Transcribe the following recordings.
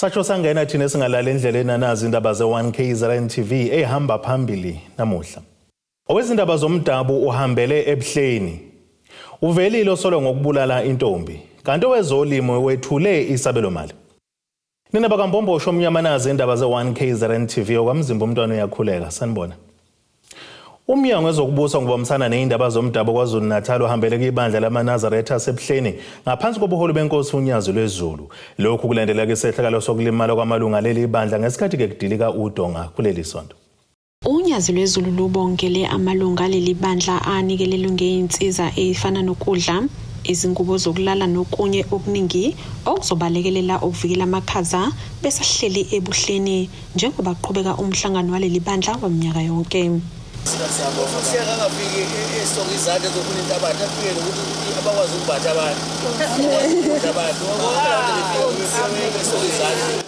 Satsho sangena thina esingalali endleleni anazi indaba ze-1 KZN TV ehamba phambili namuhla. Owezindaba zomdabu uhambele ebuhleni. Uvelile osolwa ngokubulala intombi. Kanti owezolimo wethule isabelomali. Nina bakambombosho omnyama nazi indaba ze-1 KZN TV okwamzimba umntwana uyakhuleka. Sanibona. Umnyango wezokubusa ngobambisana nezindaba zomdabu KwaZulu-Natal uhambele kwibandla lamaNazaretha aseBuhleni ngaphansi kobuholi benkosi uNyazi lweZulu. Lokhu kulandela isehlakalo sokulimala kwamalunga leli bandla ngesikhathi ke kudilika udonga kuleli sonto. UNyazi lweZulu lubongele amalunga aleli bandla anikelelwe ngey'nsiza ey'fana nokudla, izingubo zokulala nokunye okuningi okuzobalekelela ukuvikela amakhaza besahleli eBuhleni njengoba kuqhubeka umhlangano waleli bandla waminyaka yonke. Siyabonga angafiki esoka izandla ezofuna inhlabathi afike nokuthi abakwazi ukubatha abantu abantu besoka izandla.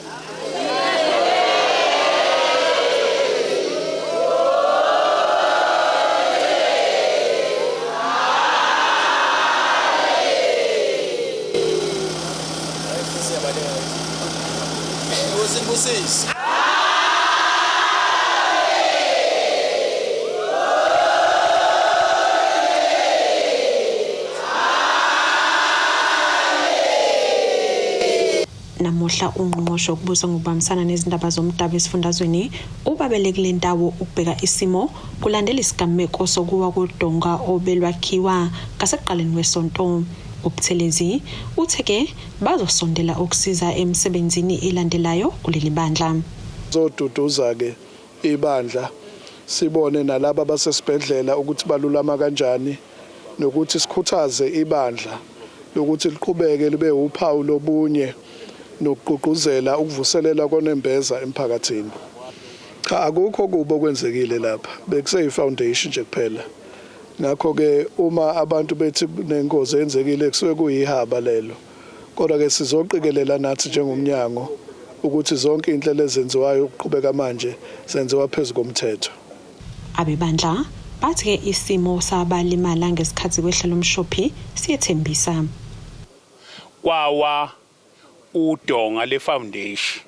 Busisi. Namuhla uNgqongqoshe wokuBusa ngokuBambisana neziNdaba zoMdabu esifundazweni ubabele kule ndawo ukubheka isimo kulandela isigameko sokuwa kodonga obelwakhiwa ngasekuqaleni kwesonto. UButhelezi uthe-ke bazosondela ukusiza emisebenzini elandelayo kuleli bandla. Sizoduduza-ke ibandla, sibone nalaba abasesibhedlela ukuthi balulama kanjani nokuthi sikhuthaze ibandla lokuthi liqhubeke libe wuphawu lobunye nokugqugquzela ukuvuselelwa konembeza emphakathini. Cha, akukho okubi okwenzekile lapha, bekuseyi-foundation nje kuphela. Ngakho-ke uma abantu bethi kunengozi eyenzekile kusuke kuyihaba lelo. Kodwa-ke sizoqikelela nathi njengomnyango ukuthi zonke iy'nhlelo ezenziwayo ukuqhubeka manje zenziwa phezu komthetho. Abebandla bathi-ke isimo sabalimala ngesikhathi kwehla lomshophi siyethembisa. Kwawa udonga le-foundation.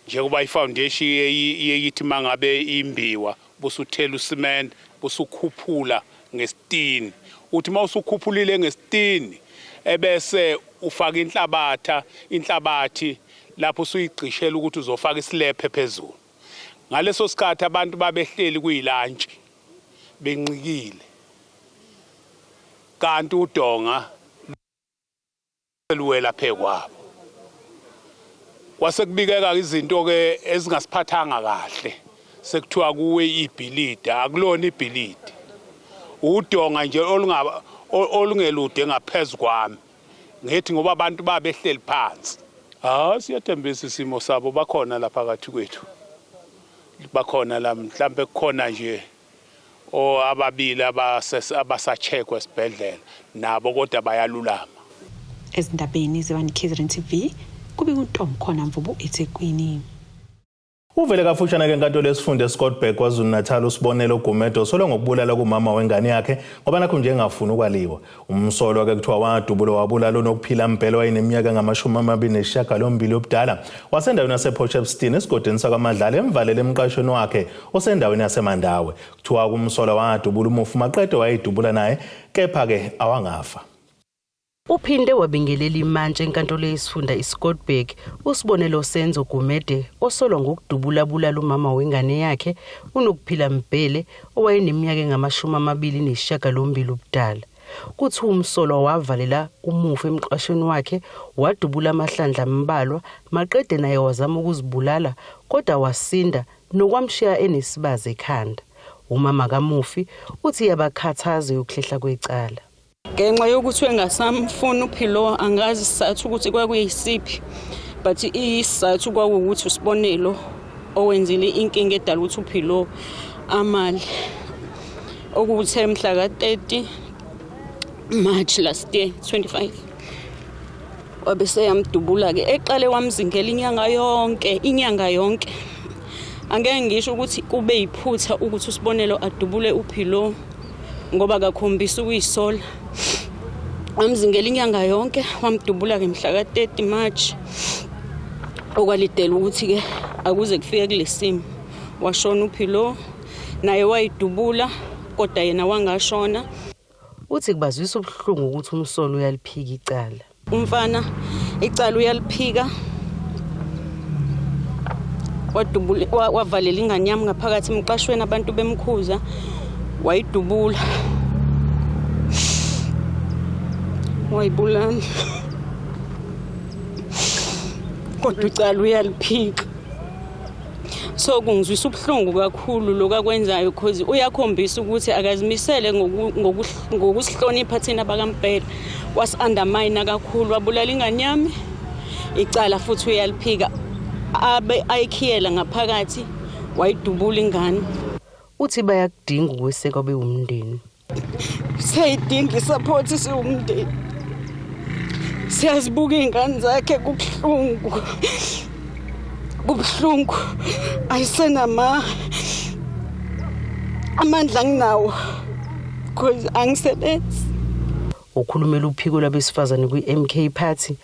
Njengoba i-foundation iye ithi mangabe imbiwa busuthela ucement busukhuphula ngesitini, uthi mawusukhuphulile ngesitini ebese ufaka inhlabatha inhlabathi lapho usuyigqishela ukuthi uzofaka isilephe phezulu. Ngaleso sikhathi abantu babehleli kuyilantshi benqikile, kanti udonga luwela phe kwabo. Kwase kubikeka izinto ke ezingasiphathanga kahle, sekuthiwa kuwe ibhilidi. Akulona ibhilidi, udonga nje olungaba olungelude ngaphezu kwami, ngithi ngoba abantu babehleli phansi. Ha, siyathembisa isimo sabo, bakhona lapha phakathi kwethu, bakhona la, mhlambe kukhona nje o ababili abasa-checkwa esibhedlela nabo, kodwa bayalulama. Ezindabeni ze-1 KZN TV kubika uNtomkhona Mvubu eThekwini. Uvele kafushane ke enkantolo yesifunda eScottburgh KwaZulu-Natal uSibonelo Gumede osolwa ngokubulala kumama wengane yakhe ngoba nakho nje engafuni ukwaliwa. Umsolwa ke kuthiwa wadubula wabulala uNokuphila Mbhele wayeneminyaka engama-28 ubudala wasendaweni yasePort Shepstone esigodini sakwaMadlala emvalele emqashweni wakhe osendaweni yaseMandawe. Kuthiwa kumsolwa wadubula umufi maqede wayedubula naye kepha-ke awangafa. Uphinde wabingelela imantshi enkantolo yesifunda iScottburgh uSibonelo Senzo Gumede osolwa ngokudubula abulala umama wengane yakhe uNokuphila Mbhele owayeneminyaka engama-28 ubudala. Kuthiwa umsolwa wavalela umufi emqashweni wakhe wadubula amahlandla ambalwa maqede naye wazama ukuzibulala kodwa wasinda nokwamshiya enesibazi ekhanda. Umama kamufi uthi iyabakhathaza yokuhlehla kwecala. Ngenxa yokuthi engasamfuni uPhilo, angazi isizathu ukuthi kwakuyisiphi, but isizathu kwakuwukuthi uSibonelo owenzile inkinga edala ukuthi uPhilo amali, okuthe mhla ka-30 March last year 25 wabe seyamdubula-ke. Eqale wamzingela inyanga yonke, inyanga yonke. Angeke ngisho ukuthi kube yiphutha ukuthi uSibonelo adubule uPhilo ngoba akakhombisi ukuyisola. Wamzingela inyanga yonke, wamdubula-ke mhla ka-30 March. Okwalidela ukuthi-ke akuze kufike kule simo, washona uPhilo, naye wayidubula kodwa yena wangashona. Uthi kubazwisa ubuhlungu ukuthi umsolo uyaliphika icala. Umfana icala uyaliphika, wadubula, wavalela ingane yami ngaphakathi emqashweni, abantu bemkhuza, wayidubula, wayibulala, kodwa icala uyaliphika. So kungizwisa ubuhlungu kakhulu lokhu akwenzayo, cause uyakhombisa ukuthi akazimisele ngokusihlonipha thina bakaMbhele. Wasi-undermine kakhulu, wabulala ingane yami, icala futhi uyaliphika, abe ayikhiyela ngaphakathi, wayidubula ingane. Uthi bayakudinga ukwesekwa bewumndeni. Siyayidinga i-support siwumndeni, siyazibuka iy'ngane zakhe, kubuhlungu, kubuhlungu. Ayisenama amandla anginawo because angisebenzi. Ukhulumela uphiko lwabesifazane kwi-MK Party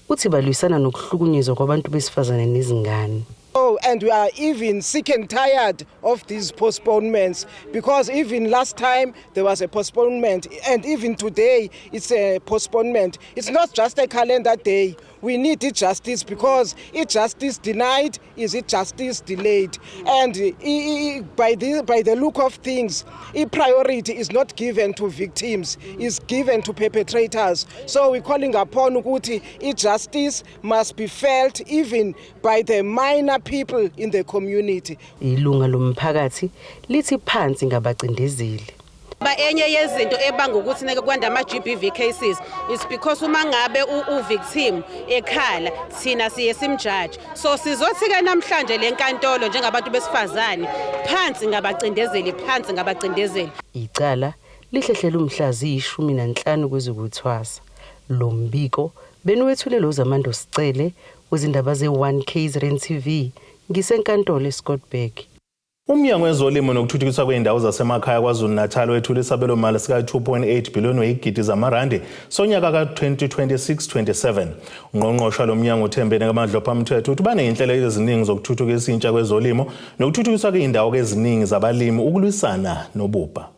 uthi balwisana nokuhlukunyezwa kwabantu besifazane nezingane. Oh, and we are even sick and tired of these postponements, because even last time there was a postponement, and even today it's a postponement. It's not just a calendar day. We need justice, because if justice denied is it justice delayed. And by the look of things, a priority is not given to victims, it's given to perpetrators. So we're calling upon ukuthi justice must be felt even by the minor people in the community. Ilunga lomphakathi lithi phansi ngabacindezeli. Ba enye yezinto ebanga ukuthi neke kwanda ama-GBV cases is because uma ngabe u-victim ekhala, thina siye simjaji. So sizothi-ke namhlanje le nkantolo, njengabantu besifazane, phansi ngabacindezeli, phansi ngabacindezeli. Icala lihlehlela umhla ziyi-15 kwezokuthwasa. Lo mbiko beniwethule uZamando Sicele wezindaba ze-1 KZN TV, ngisenkantolo eScottburgh. Umnyango wezolimo nokuthuthukiswa kwey'ndawo zasemakhaya KwaZulu-Natal wethula isabelomali sika-2.8 billion weyigidi zamarandi sonyaka ka-2026-27. Ungqongqoshe lo mnyango uThembeni kaMadlopha Mthethwa uthi baney'nhlelo eziningi zokuthuthukisa intsha kwezolimo nokuthuthukiswa kwey'ndawo eziningi zabalimi ukulwisana nobubha.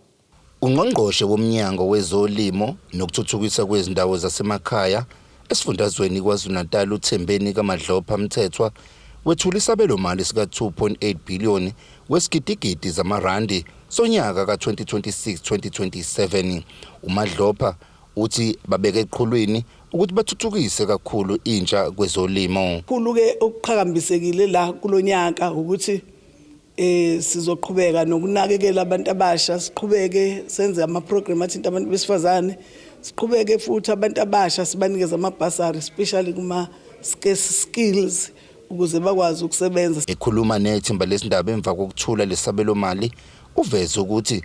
Ungqongqoshe womnyango wezolimo nokuthuthukiswa kwezindawo zasemakhaya esifundazweni KwaZulu-Natal, uThembeni kaMadlopha Mthethwa, wethula isabelomali sika-2.8 billion wesigidigidi zamarandi sonyaka ka-2026-2027. UMadlopha uthi babeke eqhulwini ukuthi bathuthukise kakhulu intsha kwezolimo. Khulu ke okuqhakambisekile la kulonyaka ukuthi sizoqhubeka nokunakekela abantu abasha, siqhubeke senze ama program athinta abantu besifazane, siqhubeke futhi abantu abasha sibanikeze ama-bursary, especially kuma skills, ukuze bakwazi ukusebenza. Ekhuluma nethimba lesindaba emva kokuthula lesabelomali, uveze ukuthi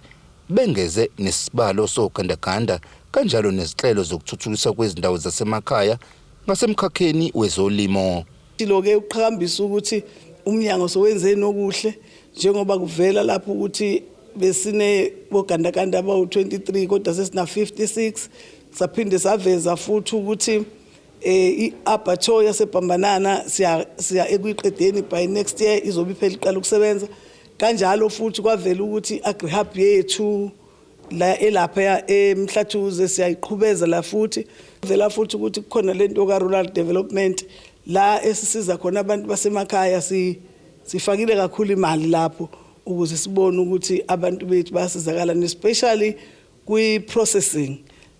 bengeze nesibalo sogandaganda kanjalo nezinhlelo zokuthuthukiswa kwezindawo zasemakhaya ngasemkhakheni wezolimo. Lo ke uqhakambisa ukuthi umnyango sowenzeni okuhle, njengoba kuvela lapho ukuthi besine bogandaganda abawu-23 kodwa sesina 56. Saphinde saveza futhi ukuthi i-abattoir yaseBhambanana siya ekuyiqedeni, by next year izobe iphela, iqala ukusebenza. Kanjalo futhi kwavela ukuthi agri-hub yethu la elapha eMhlathuze siyayiqhubeza la. Futhi vela futhi ukuthi kukhona lento ka rural development la esisiza khona abantu basemakhaya, sifakile kakhulu imali lapho ukuze sibone ukuthi abantu bethu bayasizakala, especially kwi processing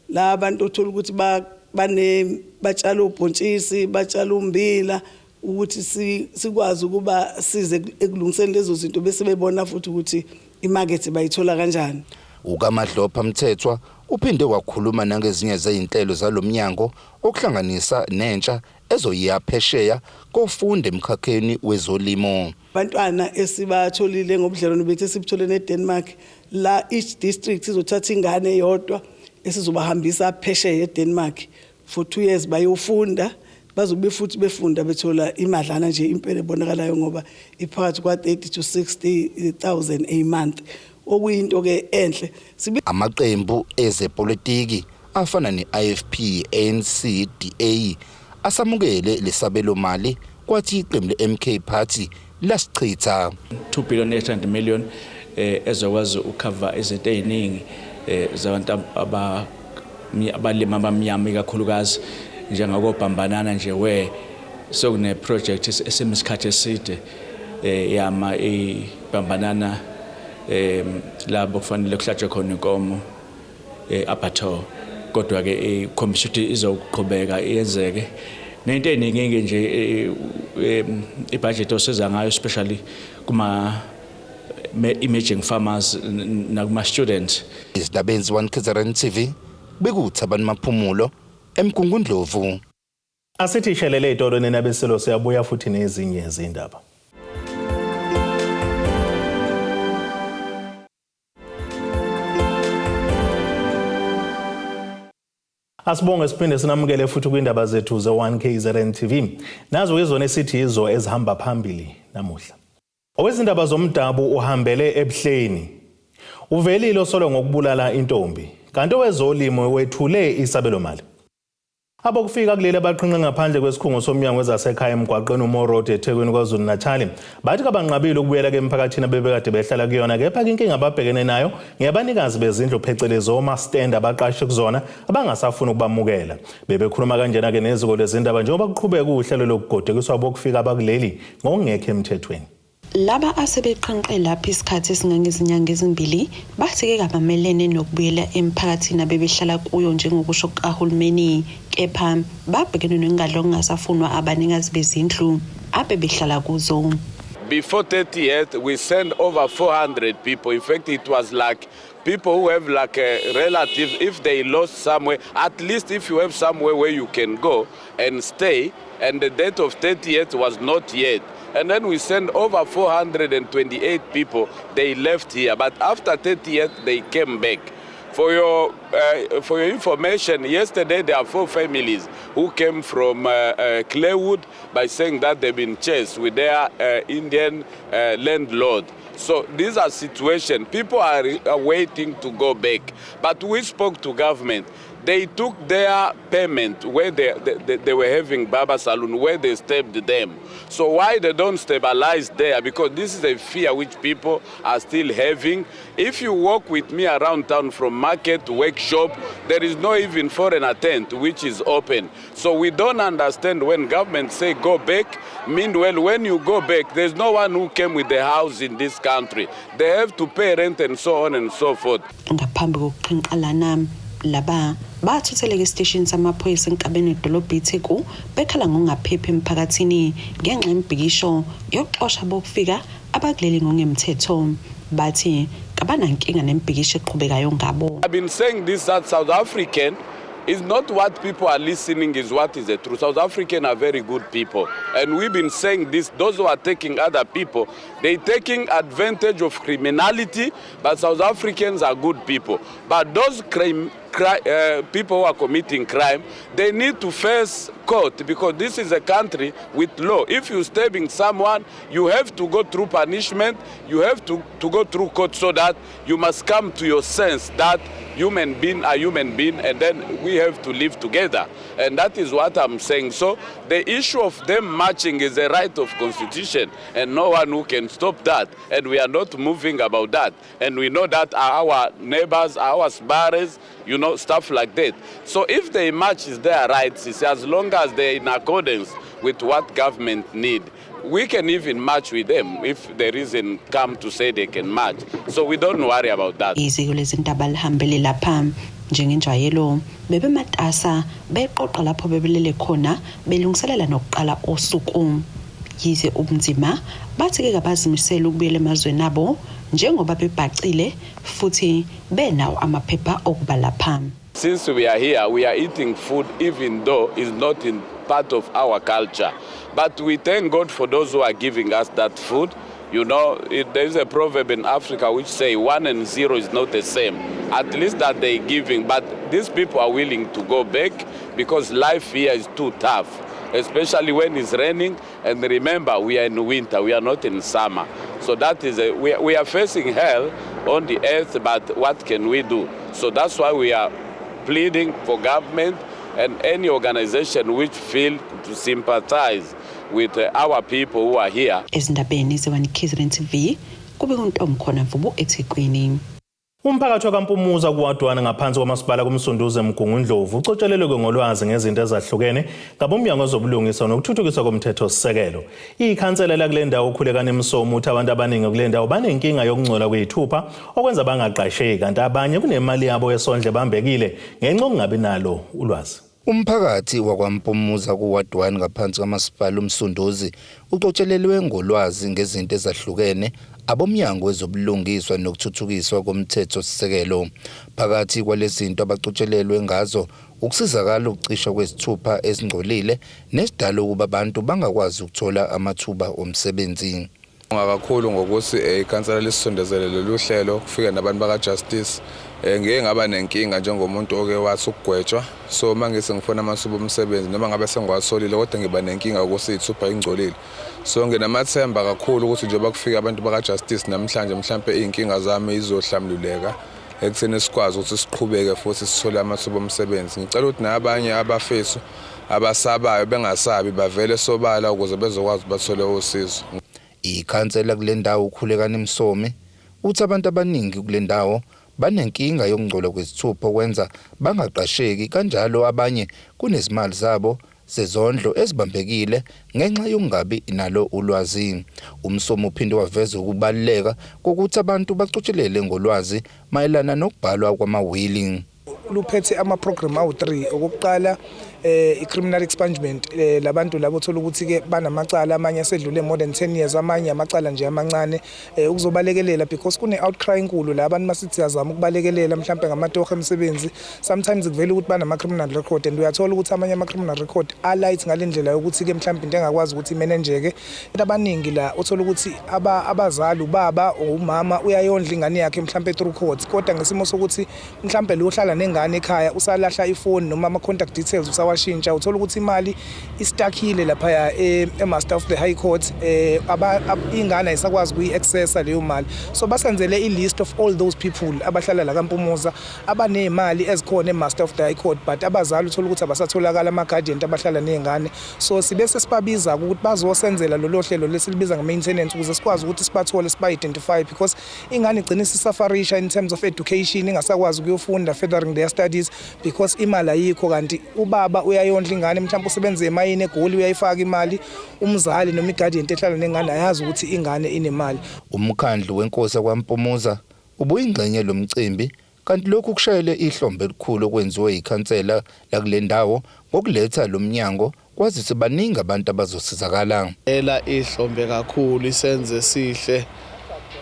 la abantu uthola ukuthi ba bane batshala ubhontshisi, batshala umbila, ukuthi sikwazi ukuba size ekulungiseni lezo zinto bese bebona futhi ukuthi imarket bayithola kanjani. UkaMadlopha Mthethwa uphinde wakhuluma nangezinye zezinhlelo zalomnyango, okuhlanganisa nentsha ezoyiya phesheya kofunda emkhakheni wezolimo. Abantwana esibatholile ngobudlelwano bethu esibuthole neDenmark la, each district izothatha ingane eyodwa esizobahambisa phesheya eDenmark for 2 years bayofunda. Bazobe futhi befunda, bethola imadlana nje impela ebonakalayo, ngoba iphakathi kwa 30 to 60,000 a month, okuyinto ke enhle. Amaqembu ezepolitiki afana ne-IFP, ANC, DA asamukele lesabelo mali. Kwathi iqembu le-MK Party lasichitha. 2 billion 800 million ezokwazi ukukhava izinto eziningi zabantu abalimi abamnyama, ikakhulukazi njengakobhambanana nje, we sokune project esemisikhathi eside yama ibhambanana, labo kufanele kuhlatshwe khona inkomo abattoir, kodwa ke ikhombisa ukuthi izoqhubeka iyenzeke. Nento eningi nje ibudget osiza ngayo, especially kuma emerging farmers nakuma students. Izindaba 1 KZN TV, bekuThabani Maphumulo eMgungundlovu. Asithi shelele itolo nina besilo, siyabuya futhi nezinye izindaba. Asibonge, siphinde sinamukele futhi kwindaba zethu ze-1 KZN TV. Nazo izona esithi yizo ezihamba phambili namuhla. Owezindaba zomdabu uhambele ebuhleni. Uvelile osolo ngokubulala intombi. Kanti owezolimo wethule isabelo mali. Abokufika kuleli abaqhinqe ngaphandle kwesikhungo somnyango wezasekhaya emgwaqeni uMoore Road eThekwini KwaZulu Natal bathi kabanqabile ukubuyela ke emphakathini abebekade behlala kuyona, kepha inkinga ababhekene nayo ngeyabanikazi bezindlu, phecelezi oma-stand, abaqashe kuzona abangasafuni ukubamukela. Bebekhuluma kanjena ke neziko lezindaba njengoba kuqhubeka uhlelo lokugodukiswa abokufika abakuleli ngokungekho emthethweni. Laba asebeqhinqe lapha isikhathi esingangezinyanga ezimbili bathi-ke kabamelene nokubuyela emphakathini abebehlala kuyo njengokusho kukahulumeni, kepha babhekene nokungadla okungasafunwa abanikazi bezindlu abebehlala kuzo. Before 30th, we sent over 400 people. In fact, it was like people who have like a relative, if they lost somewhere, at least if you have somewhere where you can go and stay, and the date of 30th was not yet. And then we sent over 428 people, they left here. But after 30th, they came back. For your information, yesterday there are four families who came from Clairwood by saying that they've been chased with their Indian landlord. So these are situations. People are waiting to go back. But we spoke to government. They took their payment where they were having barber saloon, where they stabbed them. So why they don't stabilize there? Because this is a fear which people are still having. If you walk with me around town from market to workshop, there is no even foreign tent which is open. So we don't understand when government say go back. Meanwhile, when you go back, there's no one who came with the house in this country. They have to pay rent and so on and so forth. Ngaphambi kokuqhinqa laba bathutheleka esiteshini samaphoyisa enkabeni edolobha iTheku bekhala ngokungaphephi emphakathini ngenxa yemibhikisho yokuxosha bokufika abakuleli ngokungemthetho. Bathi kabanankinga nemibhikisho eqhubekayo ngabo. I've been saying this, that South African is not what people are listening is what is the truth. South African are very good people. And we've been saying this, those who are taking other people, they taking advantage of criminality, but South Africans are good people. But those people who are committing crime, they need to face court because this is a country with law. If you're stabbing someone, you have to go through punishment, you have to go through court so that you must come to your sense that human being are human being and then we have to live together. And that is what I'm saying. So the issue of them marching is a right of constitution and no one who can stop that. And we are not moving about that. And we know that our neighbors, our sparrows, stuff like that. So if they march is their rights, it's as long as they're in accordance with what government need. We can even march with them if the reason come to say they can march. So we don't worry about that. Iziko lezindaba lihambele lapha njengenjwayelo bebematasa beqoqa lapho bebelele khona belungiselela nokuqala usuku. Yize ubunzima, bathi-ke kabazimisele ukubuyela emazweni abo njengoba bebhacile futhi benawo amaphepha okuba lapha. Since we are here, we are eating food even though it's not in part of our culture. But we thank God for those who are giving us that food. There is a proverb in Africa which say 1 and 0 is not the same. At least that they're giving. But these people are willing to go back because life here is too tough, especially when it's raining. And remember, we are in winter, we are not in summer. So that is a, we are facing hell on the earth, but what can we do? So that's why we are pleading for government and any organization which feel to sympathize with our people who are here. Ezindabeni ze-1 KZN TV kube kuNtomkhona Mvubu eThekwini. Umphakathi wakaMpumuza ku-ward 1 ngaphansi kwamasipala kuMsunduzi eMgungundlovu ucotshelelwe ngolwazi ngezinto ezahlukene ngabomnyango wezobulungiswa nokuthuthukiswa komthethosisekelo. Ikhansela lakule ndawo uKhulekani Msomi uthi abantu abaningi kule ndawo banenkinga yokungcola kwey'thupha okwenza bangaqasheki, kanti abanye kunemali yabo yesondlo ebambekile ngenxa yokungabi nalo ulwazi. Umphakathi wakwaMpumuza ku-ward 1 ngaphansi kwamasipala uMsunduzi ucotshelelwe ngolwazi ngezinto ezahlukene abomnyango wezobulungiswa nokuthuthukiswa komthethosisekelo. Phakathi kwalezi zinto abacotshelelwe ngazo ukusizakala ukucishwa kwezithupha ezingcolile nesidala ukuba abantu bangakwazi ukuthola amathuba omsebenzi. Kakhulu ngokuthi ikhansela lisisondezele lolu hlelo, kufike nabantu baka-justice. Ngike ngaba nenkinga njengomuntu oke wathi ukugwetshwa, so uma ngise ngifuna amathuba omsebenzi noma ngabe sengiwatholile, kodwa ngiba nenkinga ukuthi iy'thupha ingcolile. So nginamathemba kakhulu ukuthi njengoba kufika abantu baka-justice namhlanje, mhlampe iy'nkinga zami izohlamluleka ekutheni sikwazi ukuthi siqhubeke futhi sithole amathuba omsebenzi. Ngicela ukuthi nabanye abafethu abasabayo bengasabi, bavele sobala ukuze bezokwazi bathole usizo. Ikhansela kule ndawo uKhulekani Msomi uthi abantu abaningi kule ndawo banenkinga yokungcola kwezithupha okwenza bangaqasheki, kanjalo abanye kunezimali zabo zezondlo ezibambekile ngenxa yokungabi nalo ulwazi. UMsomi uphinde waveza ukubaluleka kokuthi abantu bacotshelele ngolwazi mayelana nokubhalwa kwamawili. Luphethe ama-program awu-3. Okokuqala, i-criminal expungement, labantu labo uthola ukuthi-ke banamacala, amanye asedlule more than 10 years, amanye amacala nje amancane, ukuzobalekelela because kune-outcry enkulu la abantu masithi siyazama ukubalekelela mhlampe ngamatoho emisebenzi, sometimes kuvele ukuthi banama-criminal record, and uyathola ukuthi amanye ama-criminal record a-light ngale ndlela yokuthi-ke mhlampe into engakwazi ukuthi imenenjeke. Abantu abaningi la uthola ukuthi abazali, ubaba or umama, uyayondla ingane yakhe mhlampe through court, kodwa ngesimo sokuthi mhlampe lo uhlala nengane ekhaya usalahla ifoni noma ama-contact details usawashintsha, uthola ukuthi imali i-stuckile laphaya e-Master of the High Court, ingane ayisakwazi ukuyi-accessa leyo mali. So basenzele i-list of all those people abahlala la kaMpumuza abaney'mali ezikhona e-Master of the High Court, but abazali uthola ukuthi abasatholakala, ama-guardian abahlala ney'ngane. So sibe sesibabiza ukuthi bazosenzela lolo hlelo lesilibiza nge-maintenance ukuze sikwazi ukuthi sibathole, siba-identify, because ingane igcina isi-sufferisha in terms of education, ingasakwazi ukuyofunda, furthering their studies, because imali ayikho, kanti ubaba uyayondla ingane, mhlawumbe usebenza emayini eGoli, uyayifaka imali. Umzali noma i-guardian ehlala nengane ayazi ukuthi ingane inemali. Umkhandlu wenkosi kwaMpumuza ubuyingxenye lomcimbi, kanti lokhu kushayele ihlombe elikhulu okwenziwe yikhansela lakule ndawo ngokuletha lo mnyango, kwazise baningi abantu abazosizakala. Ela ihlombe kakhulu isenze sihle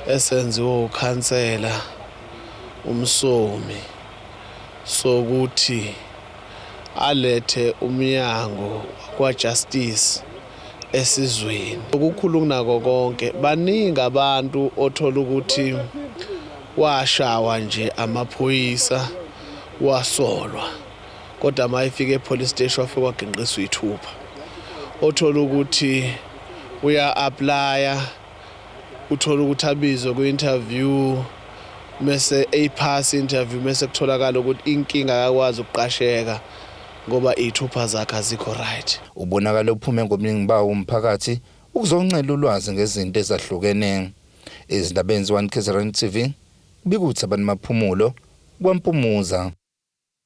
esenziwe ukhansela uMsomi sokuthi alethe umnyango kwa-justice esizweni. Okukhulu kunako konke, baningi abantu othola ukuthi washawa nje amaphoyisa, wasolwa, kodwa uma efika e-police station wafika waginqiswa ithupha. Othola ukuthi uya-applya, uthola ukuthi abizwe kwi-interview, mese eyiphasa interview, mese kutholakala ukuthi inkinga akakwazi ukuqasheka ngoba iy'thupha zakhe azikho right. Ubonakala uphume ngobuningi bawo umphakathi ukuzoncela ulwazi ngezinto ezahlukene. Ezindabeni ze-1 KZN TV, kubika uThabani Maphumulo kwaMpumuza.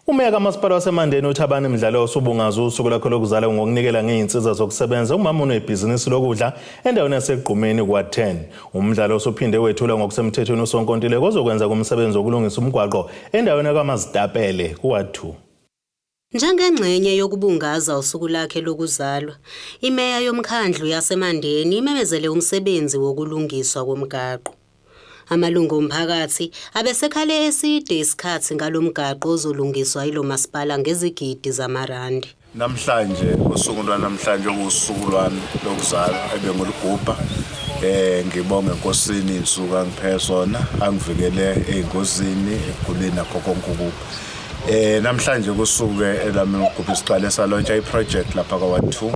Umeya kamasipala waseMandeni uThabani Mdlalose ubungaza usuku lwakhe lokuzalwa ngokunikela ngey'nsiza zokusebenza umama onebhizinisi lokudla endaweni yaseGqumeni kwa-10. Umdlalo usuphinde wethulwa ngokusemthethweni usonkontileka ozokwenza kumsebenzi wokulungisa umgwaqo endaweni yakwaMazitapele kuwa-2. Njengengxenye yokubungaza usuku lakhe lokuzalwa, imeya yomkhandlu yaseMandeni imemezele umsebenzi wokulungiswa komgaqo. Amalungu omphakathi abesekhale eside isikhathi ngalo mgaqo ozolungiswa yilo masipala ngezigidi zamarandi. Namhlanje, usuku lwanamhlanje okuwusuku lwami lokuzalwa ebengilugubha, ngibonge enkosini insuku angiphe sona, angivikele ey'ngozini, ekuguleni nakho konke okubi. Namhlanje kusuke elami lokugubha, isiqale sa-launcha i-project lapha kwa-1 2.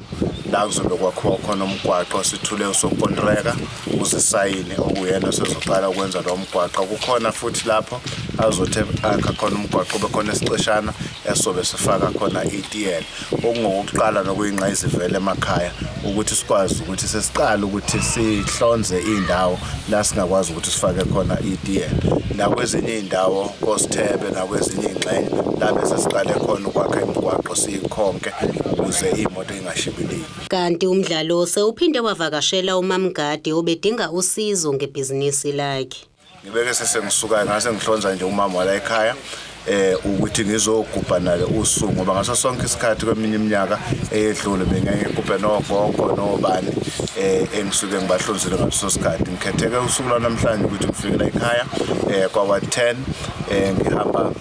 La kuzobe kwakhiwa khona umgwaqo, sithule usonkontreka uzisayine okuyena sezoqala ukwenza lo mgwaqo. Kukhona futhi lapho azothi akha khona umgwaqo bekhona isiceshana esobe sifaka khona itiyela, okungokuqala nokuyingqayizivele emakhaya ukuthi sikwazi ukuthi sesiqala ukuthi sihlonze indawo la singakwazi ukuthi sifake khona itiyela. Nakwezinye iy'ndawo koSithebe nakwezinye iy'ngxenye la bese siqale khona ukwakha imigwaqo siyikhonke ukuze iy'moto ingashibiliki. Kanti umdlalo sewuphinde wavakashela uMamgadi obedinga usizo ngebhizinisi lakhe. Ngibeke sesengisukayo ngase ngihlonza nje umama wala ekhaya ukuthi ngizogubha nale usuku, ngoba ngaso sonke isikhathi kweminye iminyaka eyedlule bengeke ngigubhe nogogo nobani engisuke ngibahlonzile ngaleso sikhathi. Ngikhetheke usuku lwanamhlanje ukuthi ngifike la ekhaya kwawa 10 ngihamba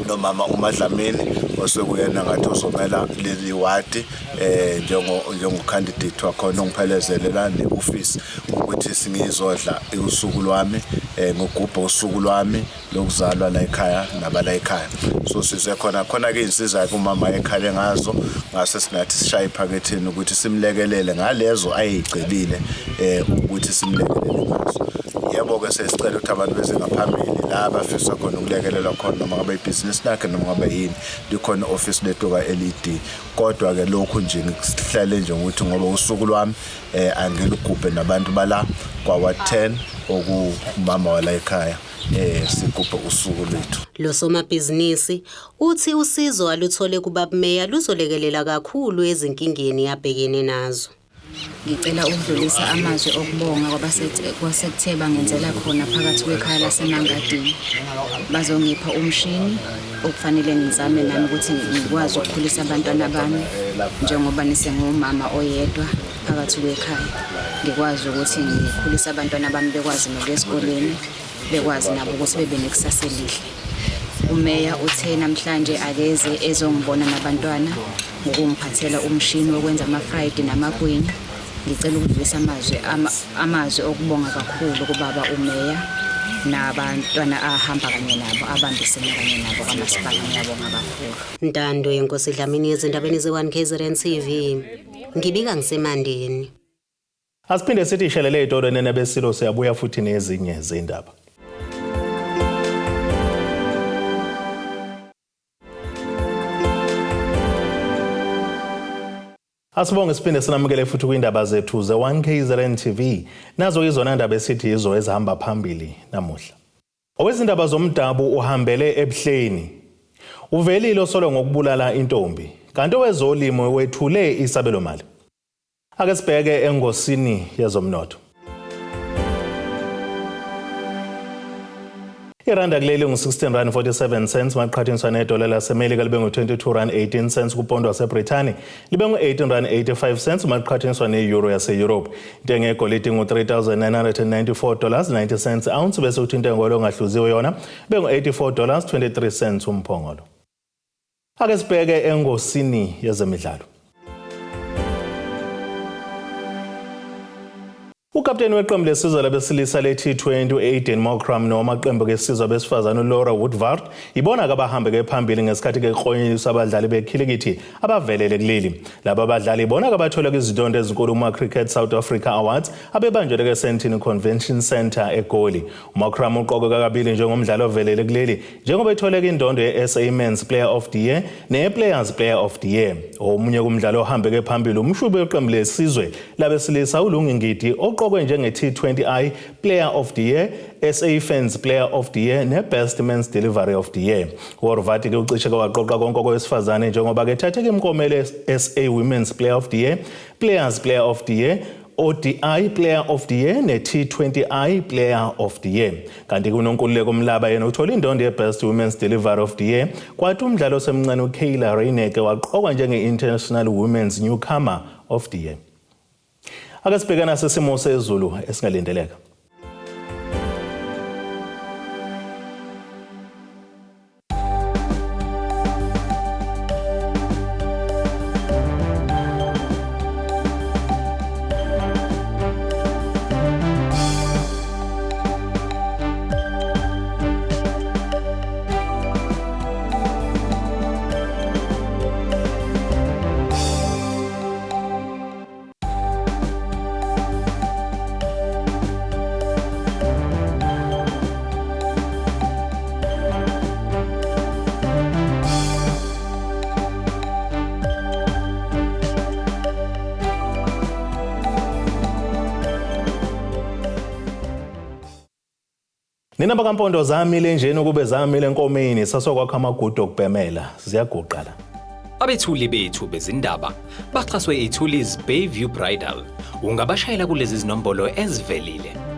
nomama uMadlamini osekuyena ngathi ozomela leli wadi njengo candidate wakhona ongiphelezele ne-office ukuthi singizodla usuku lwami, ngigubhe usuku lwami lokuzalwa la ekhaya nabala ekhaya. So size khona khona ke insiza ke umama ekhale ngazo, ngase sinathi sishaye iphaketheni ukuthi simlekelele ngalezo ayicelile ukuthi simlekelele ngazo. Yebo ke sesicela ukuthi abantu beze ngaphambili la abafisa khona ukulekelelwa khona, noma ngabe ibhizinisi lakhe noma ngabe yini, likhona office lethu ka-LED. Kodwa ke lokhu nje ngikuhlele nje ukuthi ngoba usuku lwami angilugubhe nabantu bala kwawa 10 okumama wala ekhaya, sigubhe usuku lwethu. Lo somabhizinisi uthi usizo aluthole kubaba luzolekelela kakhulu ezinkingeni abhekene nazo. Ngicela ukudlulisa amazwi okubonga kwabasekutheba ngenzela khona phakathi kwekhaya laseMangadini. Bazongipha umshini okufanele ngizame nami ukuthi ngikwazi ukukhulisa abantwana bami, njengoba nisengumama oyedwa phakathi kwekhaya. Ngikwazi ukuthi ngikhulise abantwana bami, bekwazi nokuya esikoleni, bekwazi nabo ukuthi bebe nekusasa elihle. Umeya uthe namhlanje akeze ezongibona nabantwana ngokungiphathela umshini wokwenza ama-fried namagwinya. Ngicela ukudlulisa amazwi okubonga kakhulu kubaba umeya nabantwana ahamba kanye nabo, abambisene kanye nabo kamasipala. Ngiyabonga kakhulu. Ntando yenkosi Dlamini ezindabeni ze-1 KZN TV. Ngibika ngiseMandeni. Asiphinde sithi ishelele ey'tolo nene besilo, siyabuya futhi nezinye zindaba. Asibonge siphinde sinamukele futhi kwindaba zethu ze-1 KZN TV. Nazo izona ndaba esithi yizo ezihamba phambili namuhla. Owezindaba zomdabu uhambele ebuhleni. Uvelile osolo ngokubulala intombi. Kanti owezolimo wethule isabelo mali. Ake sibheke engosini yezomnotho. Iranda kuleli ngu-16 rand 47 cents maqhathaniswa nedola laseMelika, libe ngu-22 rand 18 cents kupondo waseBrithani, libe ngu-18 rand 85 cents maqhathaniswa ne-euro yase-Europe. Intengo yegolide ngu-$3,994 90 cents ounce, bese kuthi intengo yolongahluziwe yona ibe ngu-$84 23 cents umphongolo. Ake sibheke engosini yezemidlalo. Ukapteni weqembu lesizwe labesilisa le-T20 u-Aiden Markram nowamaqembu kesizwe abesifazane uLaura Wolvaardt ibona abahambe phambili ngesikhathi keklonyeliswa abadlali bekhilikithi abavelele kuleli. Laba badlali ibona abathole izindondo ezinkulu kuma-Cricket South Africa Awards abebanjelwe ke-Sandton Convention Centre eGoli. UMarkram uqokwe kabili njengomdlali ovelele kuleli njengoba ethole indondo ye-SA Men's Player of the Year neye-Players Player of the Year. Omunye kumdlalo ohambeke phambili umshubi weqembu lesizwe labesilisa uLungi Ngidi oqokwe njenge-T20I Player of the Year, SA Fans Player of the Year ne-Best Men's Delivery of the Year. Wolvaardt ke ucishe ke waqoqa konke okwesifazane njengoba ke ethathe imiklomelo SA Women's Player of the Year, Players Player of the Year, ODI Player of the Year ne-T20I Player of the Year. Kanti kuNonkululeko Mlaba yena uthola indondo ye-Best Women's Delivery of the Year, kwathi umdlali osemncane uKayla Reyneke waqokwa njenge-International Women's Newcomer of the Year. Ake sibhekana sesimo sezulu esingalindeleka. Nina bakaMpondo zamile njeni ukube zamile enkomeni sasokwakha amagudu okubhemela ziyaguqa la. Abethuli bethu bezindaba baxhaswe iThulis Bayview Bridal. Ungabashayela kulezi zinombolo ezivelile.